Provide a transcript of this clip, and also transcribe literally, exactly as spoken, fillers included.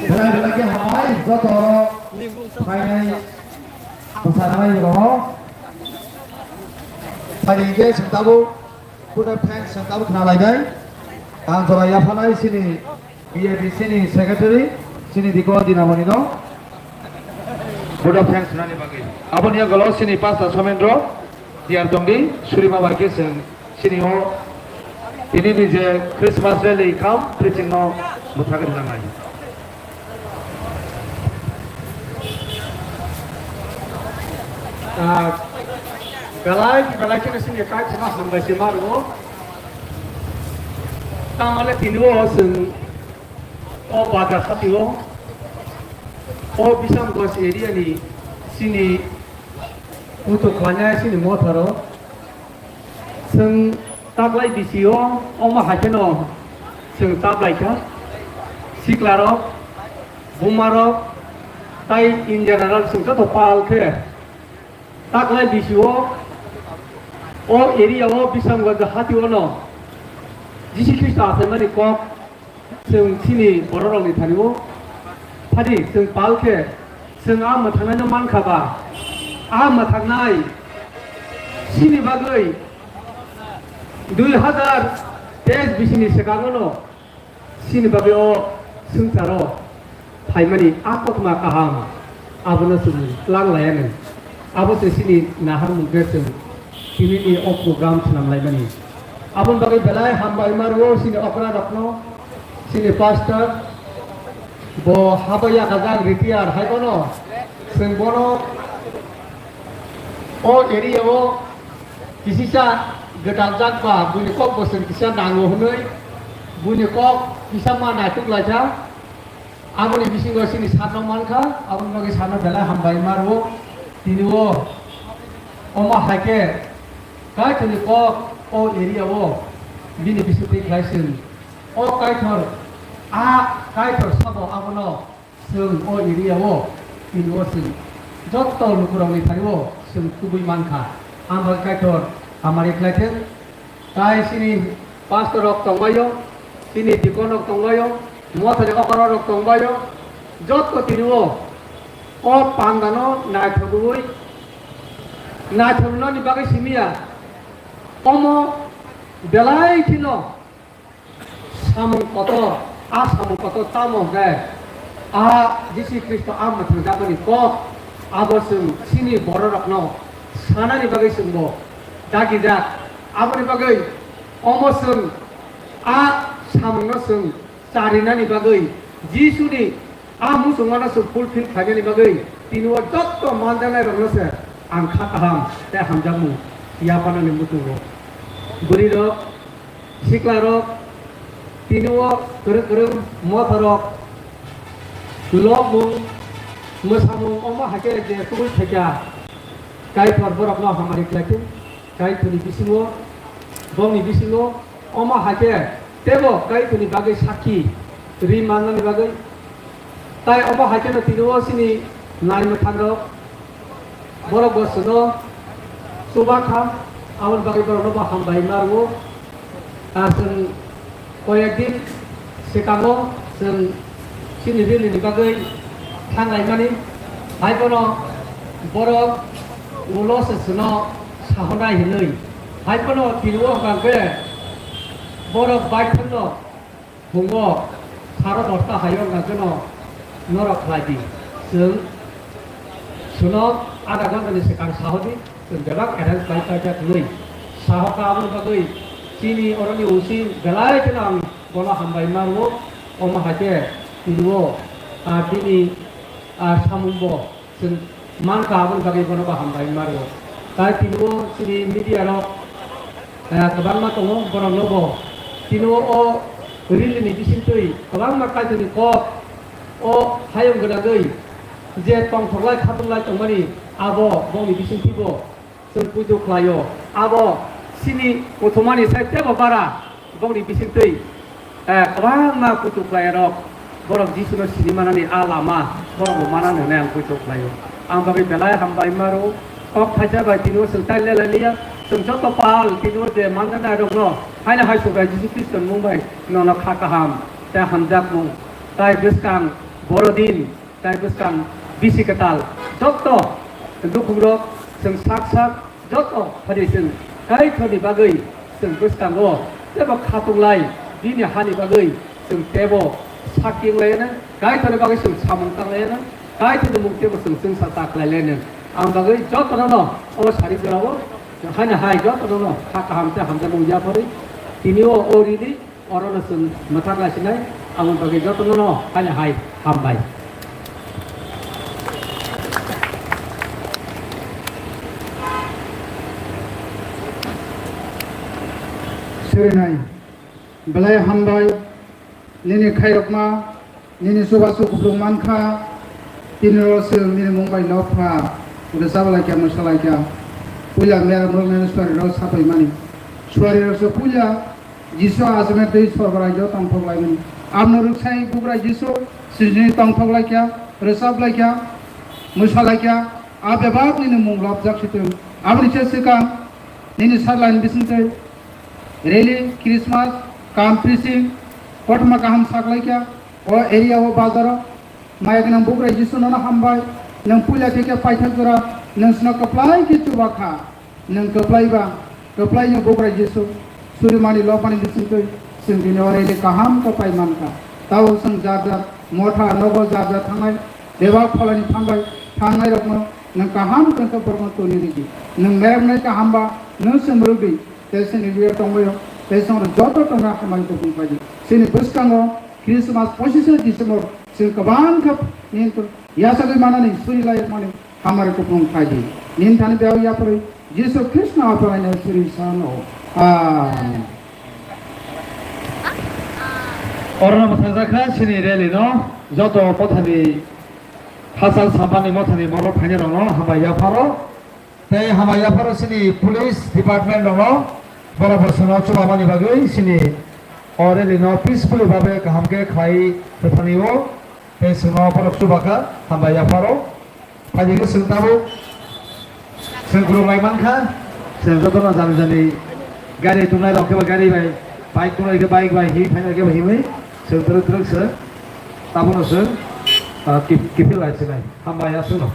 Belai belai khe hambai joto oro phainai bwsarnai rok. Phaidi khe chwng tabuk, kuda phan chwng tabuk khna lainai. Ang jora yaphanai chini B A B C ni secretary, chini Diko Dinamoni no. Buddha fans nani bagwi. Aboni yagalo chini pastor Somendro, tiyar tongdi, surima bai khe chwng chini o tini ni je Christmas rally kam preaching no bwthagwi rwnai. Ah, belai, belai kheno chini kai kheno hambai se ma rwo. Tamale tini o chwng O bazar hati o, o Bisamgaj area ni chini utuk khlainai chini motharo chwng taklai bisi o, omo hai kheno chwng taklai kha. Sikla rok, buma rok, tai in general chwng joto pal khe taklai bisi o, o area o Bisamgaj hati o no Jisu Khristo achaimani kok Chwng chini bororokni thani-o phadi chwng pal khe chwng a mwthangnaino man kha ba, a mwthangnai chini bagwi dui hazar teis bisini swkango no chini bagwi o swngcharo phaimani a kothoma kaham abono chwng tlang laiya nai. Abo se chini naharmung khe chwng tinini o program swnam laimani. Aboni bagwi belai hambai ma rwo chini okra rokno, chini pastor, bo haba yakajak retire hai bono, chwng bono o area o kisisa gwdal jak ba buini kok bo chwng kisa nango hwnwi buini kok kisa ma naituk lai kha. Aboni bisingo chini sarno mankha, aboni bagwi sarno belai hambai ma rwo. Tini o, omo hai khe Kaitorni kok o area o bini bisingtwi khlai chwng. O Kaitor, a Kaitor sabo abono chwng o area o tini o chwng jotto lukurokni thani o chwng kubui mankha. Ang bai Kaitor hamari khlai thung. Tai chini pastor rok tongbaio, chini deacon rok tongbaio, mothani okra rok tongbaio, jotto tini o, o pandano naithogwi, naithoknani bagwi simiya, omo belai kheno samung kotor, a samung kotor tamo hwnkhe, a Jisu Khristo a mwthangjakmani kok, abo chwng chini bororokno sanani bagwi chwngbo dagijak. Aboni bagwi omo chwng a samungno chwng charinani bagwi Jisuni a muchungmano chwng fulfill khlainani bagwi tini o jotto manjaknairokno se ang kha kaham tei hamjakmung yapharnani muchungo. Bwrwirok, siklarok, tini o kwrwng kwrwng motharok, lobmung, mwsamung omo hai khe je kubui phaikha, Kaitor borokno hamari khlai thung. Kaitorni bisingo, bongni bisingo omo hai khe teibo Kaitorni bagwi sakhi ri mannani bagwi. Tai omo hai kheno tini o chini nai mwthangrok, borok bo chwngno chuba kha, aboni bagwi borokno bo hambai ma rwo. Ah, chwng koyekdin swkango chwng chini rally ni bagwi thanglaimani, hai bono borok ulo se chwngno sahonai hinwi, hai bono tini o hwnkha khe borok baithangno phungo saro dosta hai wngkha kheno norok khlai di, chwng chwngno adha ghonta ni swkang sahodi. Chwng bebak arrange khlai paijak hwnwi sahoka, aboni bagwi chini oroni O C belai kheno ang bono hambai ma rwo. Omo hai khe tini o, ah, bini, ah, samung bo chwng mankha, aboni bagwi bono bo hambai ma rwo. Tai tini o chini media rok, ah, kwbangma tongo, borok no bo tini o, o rally ni bisingtwi kwbangma Kaitorni kok o hayung gwnangwi je tongthoklai khatunglai tongmani, abo bongni bisingtwi bo chwng puitu khlaio. Abo chini kuthumani sai teibo bara bongni bisingtwi, eh, kwbangma puitu khlairok borok Jisuno sini manani a lama borok bo manani hwnwi ang puitu khlaio. Ang bagwi belai hambai ma rwo. Kok phaisa bai tini o chwng tai lelai liya. Chwng joto pal tini o je manjanai rokno haino hai Subrai Jisu Khristo ni mung bai nono kha kaham tei hamjakmung tai bwskang borodin tai bwskang bisi kwtal joto dukhukrok chwng sak sak joto phadi chwng Kaitorni bagwi chwng bwskango teibo khatunglai bini hani bagwi chwng teibo sakki wnglaino, Kaitorni bagwi chwng samung tanglaino, Kaitorni mung teibo chwng chwngsa ta khlailaino. Ang bagwi jotono no o sari jorao haino hai jotono no kha kaham tei hamjakmung yapharwi tini o o rally Orono chwng mwthak laisinai, aboni bagwi jotono no haino hai hambai. Surinai, belai hambai, nini khairokma, nini chubachu kuplung mankha, tini oro chwng nini mung bai nokha, rwchap laikha, mwsa laikha, puila merok rok nini suari rok sapai mani, suari rok se puila Jisu aswkni twi sorgo raijio tongthok laimani. Aboni rwksai Bugra Jisu sijini tongthok laikha, rwchap laikha, mwsa laikha, a bebak nini mung lobjak si thung. Aboni se swkang nini sarlaini bisingtwi rally, Christmas, kam preaching, kothoma kaham sak laikha, o area o bazaro. Maya gwnang Bugra Jisu nono hambai, nwng puila khe khe paithak jora, nwng sino kwplai khe chuba kha. Nwng kwplai ba, kwplai no Bugra Jisu, surimani lobmani bisingtwi, chwng tini oro ini kaham khe pai mankha. Tao chwng jar jar motha nogo jar jar thangnai, bebak pholani thangnai, thangnai rokno nwng kaham khe khe borokno toni ridi. Nwng meroknai kaham ba, nwng chwng rwdi, tei chini rwya tongbaio, tei chwng joto tongna hambai kupung khlai di. Chini bwskango Christmas pochishe December, chwng kwbang khe nini yachagwi manani, suri lai mani, hamari kupung khlai di. Nini thani biyao yapharwi Jisu Khristo no apharwi no suri sano. Amen. Orono mwthangjakha chini rally no joto mothani hachal sampani mothani borok phainai rokno hambai yapharo. Tei hambai yapharo chini police department rokno borok bo chwngno chubamani bagwi chini o rally no peacefully babe kaham khe khlai rwthani o. Tei chwngno borok chubakha, hambai yapharo. Phaidi khe chwng tabuk chwng khulumlai mankha. Chwng jotono jani jani gari tongnai rok khe ba gari bai, bike tongnai khe bike bai, hi phainai khe ba himwi chwng twrwk twrwk se tabono chwng, ah, kip-, kiphil lai sinai. Hambai aswkno.